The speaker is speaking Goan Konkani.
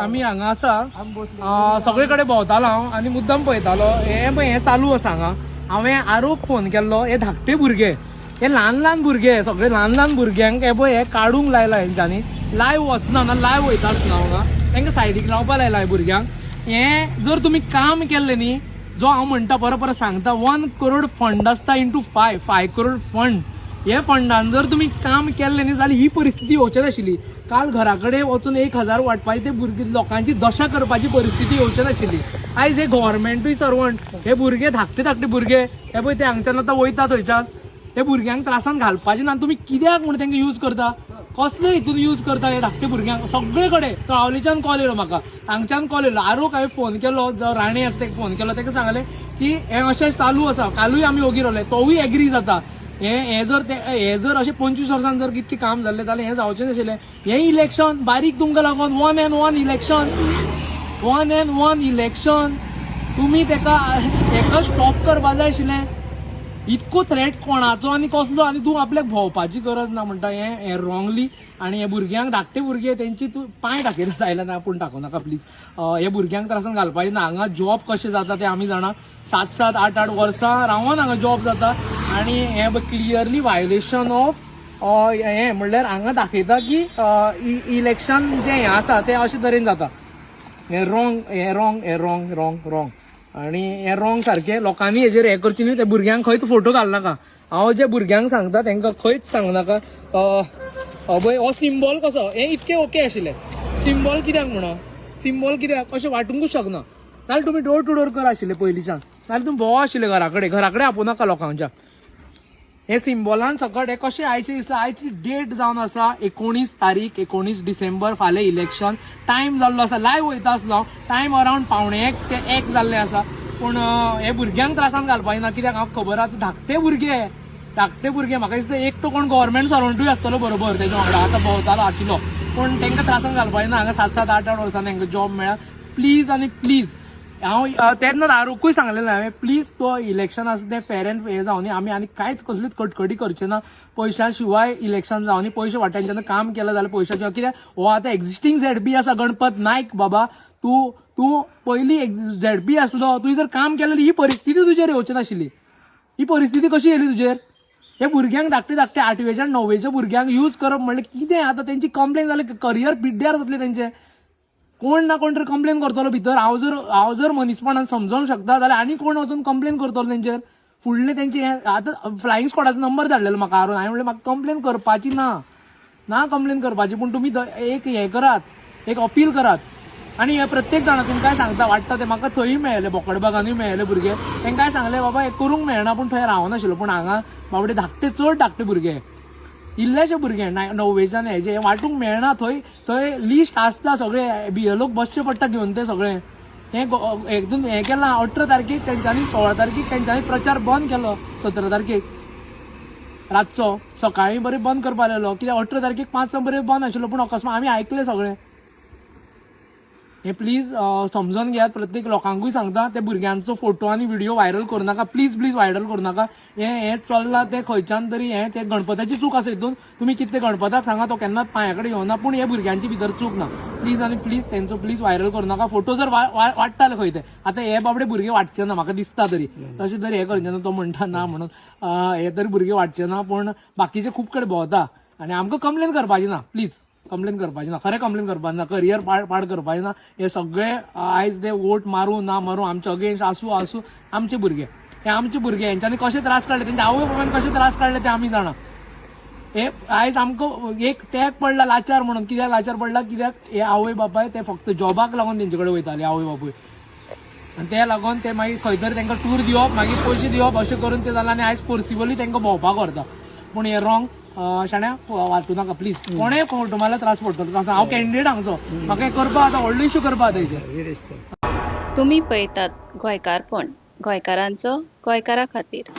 आमी हांगा आसा, सगळे कडेन भोंवतालो हांव आनी मुद्दम पळयतालो. हें पळय, हें चालू आसा हांगा. हांवें आरोप फोन केल्लो. हे धाकटे भुरगे, हे ल्हान ल्हान भुरगे, सगळे ल्हान ल्हान भुरग्यांक हे पळय, हे काडूंक लायला हेंच्यांनी. लायव वचना ना, लायव वयता आसतना हांगा तांकां सायडीक लावपा लायला हे भुरग्यांक. हें जर तुमी काम केल्लें न्ही, जो हांव म्हणटा, परत परत सांगता, 1 करोड फंड आसता into 5 crore fund. हे फंडान जर तुमी काम केल्लें न्ही जाल्यार ही परिस्थिती येवची नाशिल्ली. काल घरा कडेन वचून 1000 वांटपाची ते भुरगे लोकांची दशा करपाची परिस्थिती येवची नाशिल्ली. आयज हे गव्हर्मेंटूय सर्वंट. हे भुरगे, धाकटे धाकटे भुरगे, हे पळय, ते हांगच्यान आतां वयता थंयच्यान. हे भुरग्यांक त्रासान घालपाचे ना. तुमी कित्याक म्हूण तांकां यूज करता? कसले हितून यूज करता हे धाकटे भुरग्यांक? सगळे कडेन तळावलीच्यान कॉल येयलो म्हाका, हांगच्यान कॉल येयलो. आरोक हांवें फोन केलो, जो राणे आसा ताका फोन केलो. ताका सांगलें की हें अशें चालू आसा. कालूय आमी ओगी रावले. तोवूय एग्री जाता. हें हें जर ते हें जर अशें 25 वर्सां जर कितकें काम जाल्लें जाल्यार हें जावचें नाशिल्लें. हें इलेक्शन बारीक तुमकां लागून one and one election, one and one election. तुमी तेका हेका स्टॉप करपा जाय आशिल्लें. इतको थ्रेट कोणाचो आनी कसलो? आनी तूं आपल्याक भोंवपाची गरज ना म्हणटा. हें हें रॉंगली. आनी हे भुरग्यांक, धाकटे भुरगे, तेंची तूं पांय दाखयता जायना ना, पूण टाकूं नाका प्लीज. हे भुरग्यांक त्रासान घालपाचें ना. हांगा जॉब कशें जाता तें आमी जाणा. सात सात आठ आठ वर्सां रावन हांगा जॉब जाता. आनी हें क्लियरली व्हायोलेशन ऑफ हें म्हणल्यार हांगा दाखयता की इलेक्शन जें हें आसा तें अशे तरेन जाता. हें रॉंग, हें रॉंग, हें रॉंग, रॉंग, रॉंग. आनी हें रॉंग सारकें. लोकांनी हेजेर हें करचें न्ही. ते भुरग्यांक खंयच फोटो घालनाका. हांव जे भुरग्यांक सांगता, तांकां खंयच सांगनाका. पळय, हो सिंबॉल कसो, हें इतकें ओके आशिल्लें. सिंबॉल कित्याक म्हणून, सिंबॉल कित्याक अशें वांटूंकूच शकना? नाल्यार तुमी डोर टू डोर कर आशिल्ले पयलींच्यान, नाल्यार तुमी भोंव आशिल्ले घरा कडेन. घरा कडेन आपोवं नाका लोकांच्या. हे सिंबॉलान सकट हे कशें आयचे दिसा, आयची डेट जावन आसा 19 तारीख, 19 डिसेंबर. फाल्यां इलेक्शन. टायम जाल्लो आसा, लायव वयता आसलो. टायम अरावंड 12:45 ते 1 जाल्ले आसा. पूण हे भुरग्यांक त्रासान घालपाक ना. कित्याक हांव खबर आसा, धाकटे भुरगे, धाकटे भुरगे. म्हाका दिसता एकटो कोण गव्हर्मेंट सर्वंटूय आसतलो बरोबर तेच्या वांगडा, आतां भोंवतालो आशिल्लो. पूण तांकां त्रासान घालपाक ना. हांगा सात सात आठ आठ वर्सांनी तांकां जॉब मेळ्ळा. प्लीज आनी प्लीज, हांव तेन्ना आरोकूय सांगलेलें हांवें, प्लीज तो इलेक्शन आसा तें फेर एंड हे जावनी. आमी आनी कांयच कसलीच कटकटी करचे ना. पयशां शिवाय इलेक्शन जावनी. पयशे वाट्यांच्यान काम केलें जाल्यार पयशां कित्याक? हो आतां एक्झिस्टींग झेडपी आसा गणपत नायक. बाबा, तूं तूं पयलीं झेडपी आसलो. तुवें जर काम केलें, ही परिस्थिती तुजेर येवची नाशिल्ली. ही परिस्थिती कशी येयली तुजेर? हे भुरग्यांक, धाकटे धाकटे आठवेच्या णवेच्या भुरग्यांक यूज करप म्हणल्यार कितें? आतां तेंची कंप्लेन जाली, करियर पिड्ड्यार जातलें तेंचें. कोण ना कोण तरी कंप्लेन करतलो भितर. हांव जर मनीसपणान समजोंक शकता जाल्यार आनी कोण वचून कंप्लेन करतलो तेंचेर फुडलें तेंचे हें. आतां फ्लायींग स्क्वॉडाचो नंबर धाडलेलो म्हाका हारून. हांवें म्हणलें, म्हाका कंप्लेन करपाची ना, ना कंप्लेन करपाची, पूण तुमी एक हें करात, एक अपील करात. आनी हे प्रत्येक जाणा तुमकांय सांगता, वाडटा ते म्हाका थंय मेळ्ळे, बोकडबागानूय मेळ्ळे भुरगे. तांकांय सांगलें, बाबा, हें करूंक मेळना. पूण थंय रावनाशिल्लो. पूण हांगा बाबडे धाकटे, चड धाकटे भुरगे, इल्लेशे भुरगे णवेच्यान हेजे वांटूंक मेळना. थंय थंय लिस्ट आसता सगळे, बिएलओक बसचें पडटा घेवन ते सगळे. हें एकदम हें केलां. 18 तारखेक तेंच्यांनी, 16 तारखेक तेंच्यांनी प्रचार बंद केलो. 17 तारखेक रातचो सकाळीं बरें बंद करपा लागलो. कित्याक 18 तारखेक 5 बरें बंद आशिल्लो. पूण अकस्मात आमी आयकलें सगळें हें. प्लीज समजून घेयात. प्रत्येक लोकांकूय सांगता, ते भुरग्यांचो फोटो आनी व्हिडिओ व्हायरल करूं नाका. प्लीज, प्लीज व्हायरल करूं नाका. हें हें चल्लां तें खंयच्यान तरी हें ते गणपताची चूक आसा हितून. तुमी कितें गणपताक सांगा, तो केन्नाच पांया कडेन येवना. पूण हे भुरग्यांची भितर चूक ना. प्लीज आनी प्लीज, तेंचो प्लीज व्हायरल करूं नाका. फोटो जर वाडटाले खंय ते, आतां हे बाबडे भुरगे वाडचे ना म्हाका दिसता तरी. तशें तरी हें करचें ना. तो म्हणटा ना म्हणून हे तरी भुरगे वाडचे ना. पूण बाकीचे खूब कडेन भोंवता आनी आमकां कंप्लेन करपाची ना. प्लीज कंप्लेन करपाची ना. खरें कंप्लेन करपाची ना. करियर पाड पाड करपाचें ना. हे सगळे आयज ते वोट मारूं ना मारूं, आमचे अगेन्स्ट आसूं आसूं, आमचे भुरगे हे, आमचे भुरगे. हेंच्यांनी कशे त्रास काडले, तेंच्या आवय बापायन कशे त्रास काडले ते आमी जाणा. हे आयज आमकां एक टॅग पडला लाचार म्हणून. कित्याक लाचार पडला? कित्याक हे आवय बापाय ते फक्त जॉबाक लागून तेंचे कडेन वयताले आवय बापूय. आनी ते लागून ते मागीर खंय तरी तांकां टूर दिवप, मागीर पयशे दिवप, अशें करून ते जालां. आनी आयज फोर्सिबली तांकां भोंवपाक व्हरता. पूण हें रॉंग. शाण्या, वाटूं नाका प्लीज. कोणेय फोटो मारल्यार त्रास पडटलो. त्रास. हांव कॅन्डिडेट हांगचो, म्हाका हें करपा आतां, व्हडलो इशू करपा आतां हेजेर. तुमी पळयतात गोंयकारपण, गोंयकारांचो गोंयकारा खातीर.